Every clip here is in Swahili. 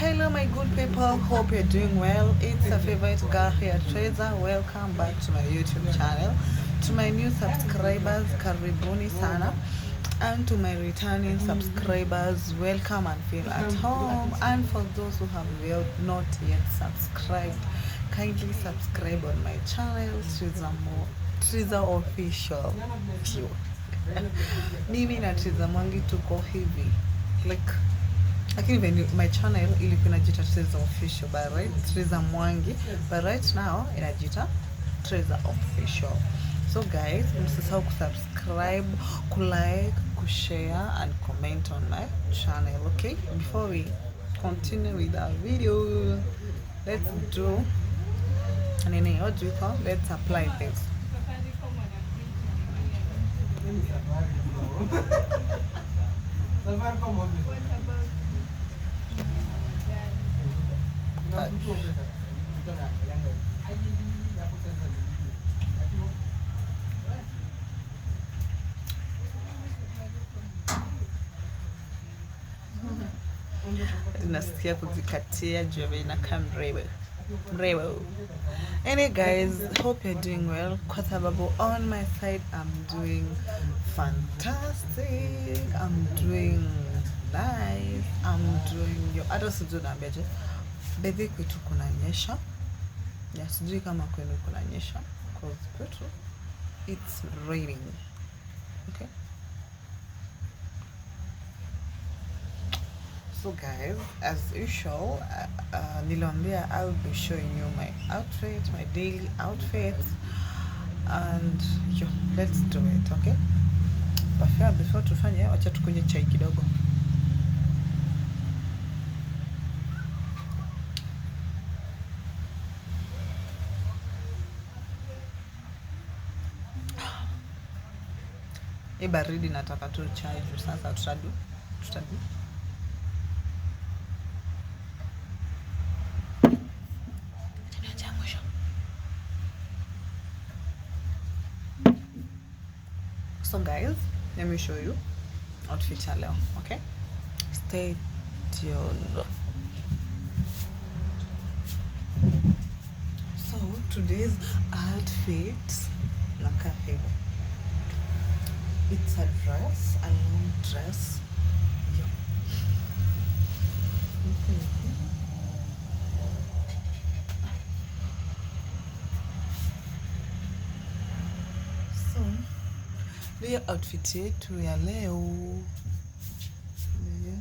Hello my good people, hope you're doing well. It's a favorite girl here, Triza. Welcome back to my YouTube channel. To my new subscribers, karibuni sana. And to my returning subscribers, welcome and feel at home. And for those who have not yet subscribed, kindly subscribe on my channel, Triza Official. Phew. Mimi na Triza Mwangi tuko hivi. Like, lakini when my channel ilikuwa inajiita Triza Official, but right, Triza Mwangi, but right now inajiita Triza Official. So guys, msisahau kusubscribe, kulike, kushare and comment on my channel, okay? Before we continue with our video, let's do nini, what do we call? Let's apply this. Nasikia kuzikatia juu ya vile inakaa mrembo mrembo. Anyway guys, hope you're doing well, kwa sababu on my side I'm doing fantastic, I'm doing nice, I'm doing yo, hata sijui naambiaje. Bedhi kwetu kunanyesha, ya sijui kama kwenu kunanyesha, cause kwetu it's raining. Okay, so guys, as usual, niliwaambia I'll be showing you my outfit, my daily outfit, and yo, let's do it, okay? But before tufanye, wacha tukunywe chai kidogo. Hii baridi nataka tu chai juu sasa tutadu. So guys, let me show you outfit ya leo, okay? Stay tuned. So today's outfit nakaa hivi. It's a dress, a long dress. Yeah. So ndiyo outfit yetu ya leo. Yeah.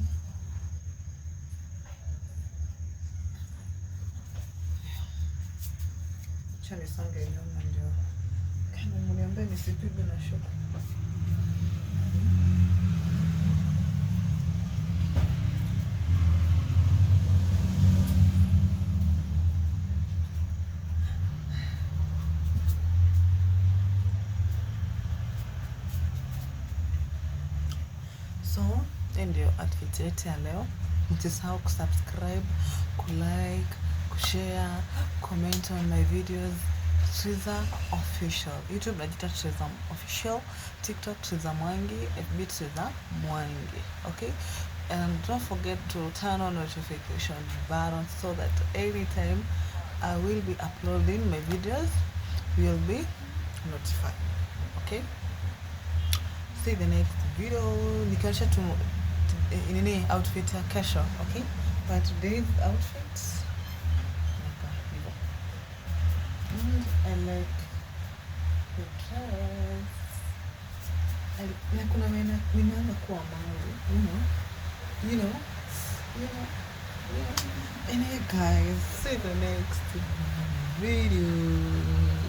Acha nisonge nyuma ndio kama mniambia nisipigwe na shoka. So ndio outfit yetu ya leo. Msisahau kusubscribe, kulike, kushare, comment on my videos. Triza Official. YouTube najita Triza Official, TikTok Triza Mwangi, FB Triza Mwangi. Okay? And don't forget to turn on notification button so that anytime I will be uploading my videos, you'll be notified. Okay? See the next video. Nikionyesha tu nini outfit ya kesho, okay? But today's outfit hivyo. And I like the dress. Na kuna nimeanza kuwa mangu, you know. You know. Anyway guys, see the next video.